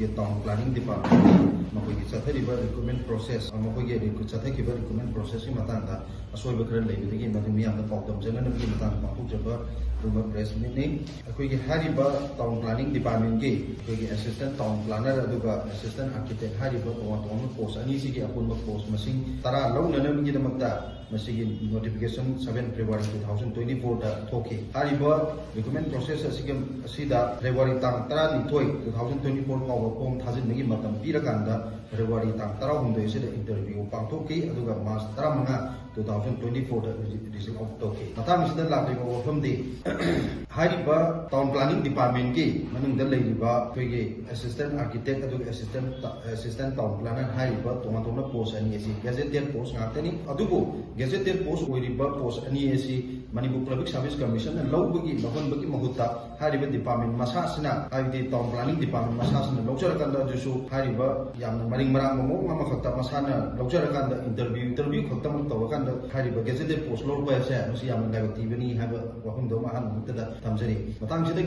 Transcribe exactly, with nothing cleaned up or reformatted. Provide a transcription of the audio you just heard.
Town planning ꯗꯤꯄꯥꯔꯠꯃꯦꯟꯒꯤ ꯃꯈꯣꯏꯒꯤ ꯆꯠꯊꯔꯤꯕ ꯔꯤꯀ꯭ꯔꯨꯠꯃꯦꯟ ꯄ꯭ꯔꯣꯁꯦꯁ, ꯃꯈꯣꯏꯒꯤ ꯔꯤꯀ꯭ꯔꯨꯠ ꯆꯠꯊꯈꯤꯕ ꯔꯤꯀ꯭ꯔꯨꯠꯃꯦꯟ ꯄ꯭ꯔꯣꯁꯦꯁꯀꯤ ꯃꯇꯥꯡꯗ ꯑꯁꯣꯏꯕ ꯈꯔ ꯂꯩꯕꯗꯒꯤ ꯃꯗꯨ ꯃꯤꯌꯥꯝꯗ ꯄꯥꯎꯗꯝꯖꯅꯅꯕꯒꯤ ꯃꯇꯥꯡꯗ ꯄꯥꯡꯊꯣꯛꯆꯕ ꯑꯗꯨꯒꯨꯝꯕ ꯄ꯭ꯔꯦꯁ ꯃꯤꯠꯅꯤ꯫ ꯑꯩꯈꯣꯏꯒꯤ ꯍꯥꯏꯔꯤꯕ ꯇꯥꯎꯟ ꯄ꯭ꯂꯥꯅꯤꯡ ꯗꯤꯄꯥꯔꯠꯃꯦꯟꯒꯤ ꯑꯩꯈꯣꯏꯒꯤ ꯑꯦꯁꯤꯁꯇꯦꯟ ꯇꯥꯎꯟ ꯄ꯭ꯂꯥꯅꯔ ꯑꯗꯨꯒ ꯑꯦꯁꯤꯁꯇꯦꯟ ꯑꯥꯔꯀꯤꯇꯦꯛ ꯍꯥꯏꯔꯤꯕ ꯇꯣꯉꯥꯟ ꯇꯣꯉꯥꯟꯕ ꯄꯣꯁ ꯑꯅꯤꯁꯤꯒꯤ ꯑꯄꯨꯟꯕ ꯄꯣꯁ ꯃꯁꯤꯡ ꯇꯔꯥ ꯂꯧꯅꯅꯕꯒꯤꯗꯃꯛꯇ ꯃꯁꯤꯒꯤ notification seven February two thousand twenty fourꯗ ꯊꯣꯛꯈꯤ꯫ ꯍꯥꯏꯔꯤꯕ ꯔꯤꯀ꯭ꯔꯨꯠꯃꯦꯟ ꯄ꯭ꯔꯣꯁꯦꯁ ꯑꯁꯤꯒꯤ, ꯑꯁꯤꯗ February ꯇꯥꯡ ꯇꯔꯥꯅꯤꯊꯣꯏ, two thousand twenty four ꯐꯥꯎꯕ ꯐꯣꯝ ꯊꯥꯖꯤꯟꯕꯒꯤ ꯃꯇꯝ ꯄꯤꯔꯀꯥꯟꯗ February ꯇꯥꯡ ꯇꯔꯥꯍꯨꯝꯗꯣꯏ ꯑꯁꯤꯗ ꯏꯟꯇꯔꯚ꯭ꯌꯨ ꯄꯥꯡꯊꯣꯛꯈꯤ, ꯑꯗꯨꯒ March ꯇꯔꯥꯃꯉꯥ, two thousand twenty fourꯗ result out ꯇꯧꯈꯤ꯫ ꯃꯇꯥꯡ ꯑꯁꯤꯗ ꯂꯥꯛꯂꯤꯕ ꯋꯥꯐꯝꯗꯤ, ꯍꯥꯏꯔꯤꯕ ꯇꯥꯎꯟ ꯄ꯭ꯂꯥꯅꯤꯡ ꯗꯤꯄꯥꯔꯠꯃꯦꯟꯒꯤ ꯃꯅꯨꯡꯗ ꯂꯩꯔꯤꯕ ꯑꯩꯈꯣꯏꯒꯤ ꯑꯦꯁꯤꯁꯇꯦꯟ ꯑꯥꯔꯀꯤꯇꯦꯛ ꯑꯗꯨꯒ ꯑꯦꯁꯤꯁꯇꯦꯟ, ꯑꯦꯁꯤꯁꯇꯦꯟ ꯇꯥꯎꯟ ꯄ꯭ꯂꯥꯅꯔ ꯍꯥꯏꯔꯤꯕ ꯇꯣꯉꯥꯟ ꯇꯣꯉꯥꯟꯕ ꯄꯣꯁ ꯑꯅꯤ ꯑꯁꯤ ꯒꯦꯖꯦꯇꯦꯠ ꯄꯣꯁ ꯉꯥꯛꯇꯅꯤ꯫ ꯑꯗꯨꯕꯨ ꯒꯦꯖꯦꯇꯦꯠ ꯄꯣꯁ ꯑꯣꯏꯔꯤꯕ ꯄꯣꯁ ꯑꯅꯤ ꯑꯁꯤ ꯃꯅꯤꯄꯨꯔ ꯄꯕ꯭ꯂꯤꯛ ꯁꯥꯔꯚꯤꯁ ꯀꯃꯤꯁꯟꯅ ꯂꯧꯕꯒꯤ, ꯂꯧꯍꯟꯕꯒꯤ ꯃꯍꯨꯠꯇ ꯍꯥꯏꯔꯤꯕ ꯗꯤꯄꯥꯔꯠꯃꯦꯟ ꯃꯁꯥꯁꯤꯅ, ꯍꯥꯏꯕꯗꯤ ꯇꯥꯎꯟ ꯄ꯭ꯂꯥꯅꯤꯡ ꯗꯤꯄꯥꯔꯠꯃꯦꯟ ꯃꯁꯥꯁꯤꯅ ꯂꯧꯖꯔꯀꯥꯟꯗ ꯑꯗꯨꯁꯨ ꯍꯥꯏꯔꯤꯕ ꯌꯥꯝꯅ ꯃꯔꯤꯡ ꯃꯔꯥꯡꯕ ꯃꯑꯣꯡ ꯑꯃꯈꯛꯇ ꯃꯁꯥꯅ ꯂꯧꯖꯔꯀꯥꯟꯗ ꯏꯟꯇꯔꯚ꯭ꯌꯨ, ꯏꯟꯇꯔꯚ꯭ꯌꯨ ꯈꯛꯇꯃꯛ ꯇꯧꯔꯀꯥꯟꯗ ꯍꯥꯏꯔꯤꯕ ꯒꯦꯖꯦꯇꯦꯠ ꯄꯣꯁ ꯂꯧꯔꯛꯄ ꯍꯥꯏꯁꯦ ꯃꯁꯤ ꯌꯥꯝꯅ ꯂꯥꯏꯕꯛ ꯊꯤꯕꯅꯤ ꯍꯥꯏꯕ ꯋꯥꯐꯝꯗꯣ ꯑꯃ ꯑꯍꯥꯟꯕ ꯃꯛꯇꯗ ꯊꯝꯖꯔꯤ꯫ ꯃꯇꯥꯡꯁꯤꯗ